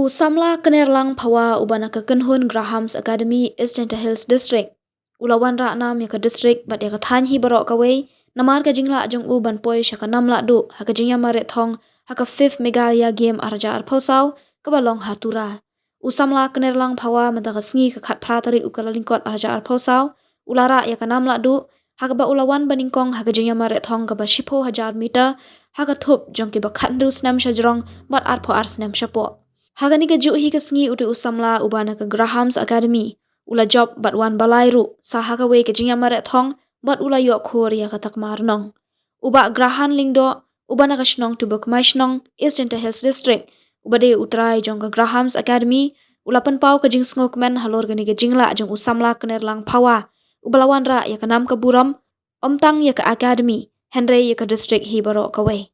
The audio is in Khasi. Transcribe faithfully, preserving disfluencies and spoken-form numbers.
U samla Knerlang Phawa uba na ka kynhun Graham's Academy, East Jaintia Hills District, u la wanrah nam ïa ka district bad ïa ka thaiñ hi baroh kawei namar ka jinglah jong u ban poi sha ka nam lahduh ha ka jingïamareh thong ha ka fifth Meghalaya Game ar hajar arphew saw kaba long ha Tura. U samla Knerlang Phawa mynta ka sngi ka khatphra tarik u Kyllalyngkot ar hajar arphew saw u la rah ïa ka nam lahduh ha kaba u la wan banyngkong ha ka jingïamareh thong kaba shiphew hajar meter ha ka thup jong kiba khathynriew snem shajrong bad arphew ar snem shapoh. Ha kane kajuh hi ka sngi utu u samla uba na ka Graham's Academy u la jop bad wan balai ruh sa ha kawei ka jingïamareh thong bad u la ïoh khur ïa ka takma rnong. U Bah Grahan Lyngdoh uba na ka shnong Tubakmai Shnong, East Jaintia Hills District, uba dei u trai jong ka Graham's Academy, u la pynpaw ka jingsngewkmen halor kane ka jinglah jong u samla Knerlang Phawa uba la wanrah ïa ka nam ka burom, ym tang ïa ka academy hynrei ïa ka district hi baroh kawei.